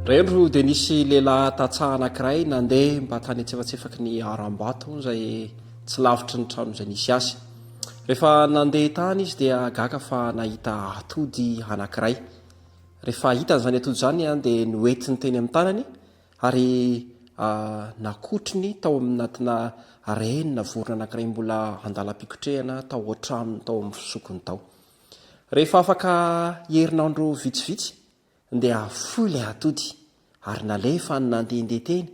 Indray andro dia nisy lehilahy tantsaha anankiray nandeha mba tany antsefatsefaky ny harambato izay tsy lavitry ny trano izay nisy azy. Rehefa nandeha tany izy dia gaga fa nahita atody anankiray. Rehefa hitany izany atody izany dia noentiny teny amin'ny tanany ary nakotrony tao anatina renina vorona anankiray mbola andalam-pikotrehana tao an-tranony tao amin'ny fisokony tao. Rehefa afaka herinandro vitsivitsy dia foy ilay atody ary nalefa nandehandeha teny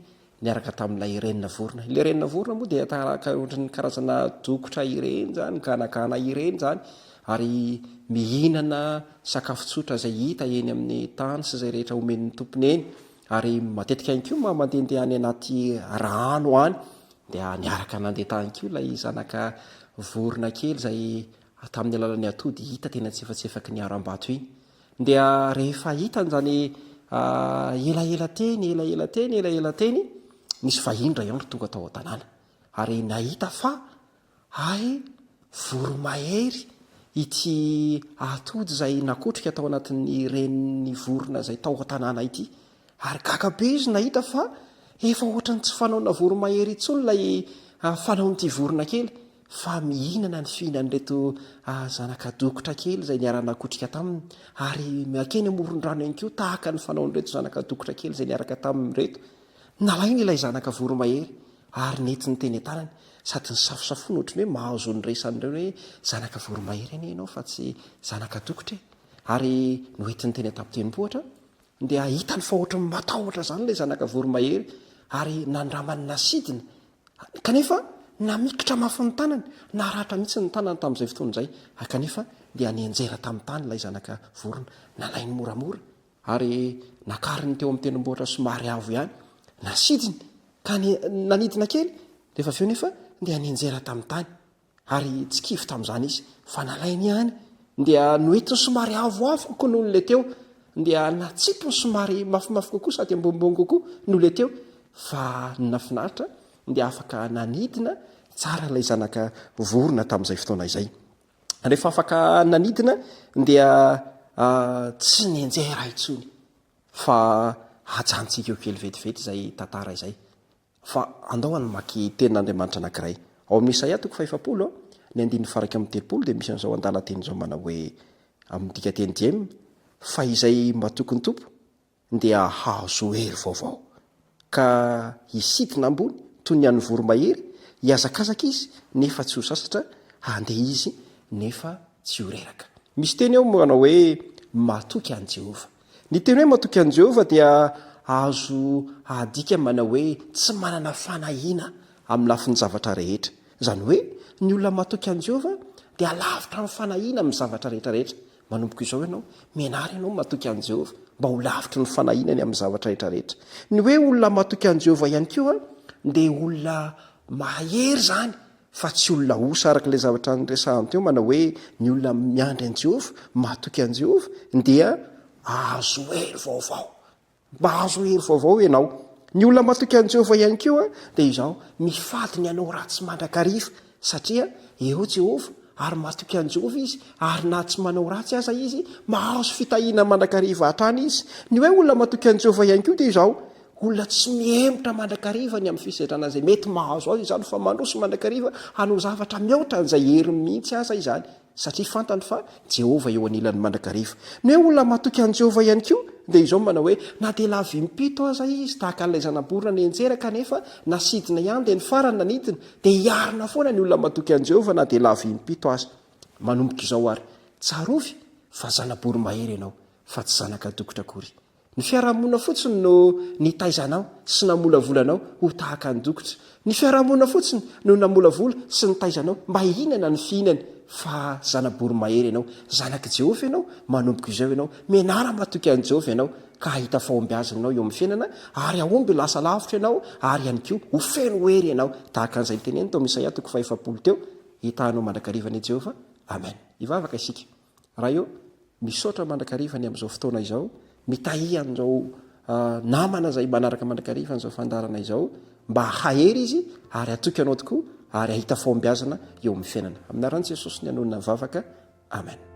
niaraka tamin'ilay renina vorona. Ilay renina vorona moa dia tahaka ohatran'ny karazana dokotra ireny izany, ganagana ireny izany ary mihinana sakafo tsotra izay hita eny amin'ny tany sy izay rehetra omen'ny tompony eny ary matetika ihany koa mba mandehandeha any anaty rano any dia niaraka nandeha tany koa ilay zanaka vorona kely izay tamin'ny alalan'ny atody hita teny antsefatsefaky ny harambato iny. Dia rehefa hitany izany elaela teny, elaela teny, elaela teny, nisy vahiny indray andro tonga tao an-tanàna. Ary nahita fa hay voromahery ity atody izay nakotrika tao anatin'ny renin'ny vorona izay tao an-tanàna ity. Ary gaga be izy nahita fa efa ohatran'ny tsy fanaona voromahery intsony ilay fanaon'ity vorona kely. fa mihinana ny fihinan'ireto zanaka dokotra kely izay niara-nakotrika taminy, ary mankeny amoron-drano ihany koa tahaka ny fanaon'ireto zanaka dokotra kely izay niaraka taminy ireto. Nalainy ilay zanaka voromahery ary nentiny teny an-tanany, sady nisafosafoana ohatran'ny hoe mahazo ny resan'ireo hoe zanaka voromahery anie ianao fa tsy zanaka dokotra e! Ary noentiny teny an-tampon-tendrombohitra dia hitany fa ohatran'ny matahotra izany ilay zanaka voromahery ary nandramany nasidina Kanefa namikitra mafy ny tanany, naratra mihitsy ny tanany tamin'izay fotoana izay, kanefa dia nianjera tamin'ny tany ilay zanaka vorona. Nalainy moramora ary nakariny teo amin'ny tendrombohitra somary avo ihany, nasidiny ka nanidina kely, rehefa avy eo nefa dia nianjera tamin'ny tany. Ary tsy kivy tamin'izany izy, fa nalainy ihany, dia noentiny somary avoavo kokoa noho ilay teo, dia natsipiny somary mafimafy kokoa sady ambonimbony kokoa noho ilay teo, fa ny nahafinaritra dia afaka nanidina tsara ilay zanaka vorona tamin'izay fotoana izay. Rehefa afaka nanidina dia tsy nianjera intsony, fa hajanontsika eo kely vetivety izay tantara izay. Fa andao hamaky tenin'Andriamanitra anankiray. Ao amin'ny Isaia toko fahefapolo, ny andininy faha-iraika amby 30 dia misy an'izao andalan-teny izao manao hoe, amin'ny dikanteny diem, Fa izay matoky ny Tompo dia hahazo hery vaovao, ka hisidina ambony toy ny an'ny voromahery, hihazakazaka izy nefa tsy ho sasatra, handeha izy nefa tsy ho reraka. Misy teny ao manao hoe matoky an'i Jehovah. Ny teny hoe matoky an'i Jehovah dia azo adika manao hoe tsy manana fanahiana amin'ny lafiny zavatra rehetra. Izany hoe ny olona matoky an'i Jehovah dia lavitra amin'ny fanahiana amin'ny zavatra rehetra rehetra. Manomboka izao ianao, mianara ianao matoky an'i Jehovah mba ho lavitry ny fanahiana ny amin'ny zavatra rehetra rehetra. Ny hoe olona matoky an'i Jehovah ihany koa dia olona mahery izany Fa tsy olona osa araka ilay zavatra niresahany teo manao hoe ny olona miandry an'i Jehovah, matoky an'i Jehovah, dia ahazo hery vaovao. Mahazo hery vaovao ianao. Ny olona matoky an'i Jehovah ihany koa dia izao, mifady ny hanao ratsy mandrakariva, satria eo Jehovah, ary matoky an'i Jehovah izy, ary na tsy manao ratsy aza izy, mahazo fitahiana mandrakariva hatrany izy. Ny hoe olona matoky an'i Jehovah ihany koa dia izao, Olona tsy mihemotra mandrakariva ny amin'ny fisedrana izay mety mahazo azy izany fa mandroso mandrakariva hanao zavatra mihoatra an'izay heriny mihitsy aza izany, satria fantany fa Jehovah eo anilany mandrakariva. Ny hoe olona matoky an'i Jehovah ihany koa dia izao manao hoe na dia lavo impito aza izy tahaka an'ilay zana-borona nianjera kanefa nasidina ihany dia ny farany nanidina, dia hiarina foana ny olona matoky an'i Jehovah na dia lavo impito aza. Manomboka izao àry, tsarovy fa zana-boromahery ianao fa tsy zanaka dokotra akory. Ny fiarahamonina fotsiny no nitaiza anao sy namolavola anao ho tahaka ny dokotra. Ny fiarahamonina fotsiny no namolavola sy nitaiza anao mba hihinana ny fihinany. Fa zana-boromahery ianao. Zanak'i Jehovah ianao, manomboka izao ianao. Mianara matoky an'i Jehovah ianao, ka hahita fahombiazana ianao eo amin'ny fiainana, ary hahomby lasa lavitra ianao, ary ihany koa ho feno hery ianao, tahaka an'izay noteneniny tao amin'ny Isaia toko fahefapolo teo, Hitaha anao mandrakariva anie Jehovah. Amen. Hivavaka isika. Ray ô, misaotra mandrakariva ny amin'izao fotoana izao, mitahia an'izao namana izay manaraka mandrakariva an'izao fandaharana izao, mba hahery izy ary hatoky anao tokoa ary hahita fahombiazana eo amin'ny fiainana. Amin'ny anaran'i Jesosy ny anonona ny vavaka. Amen.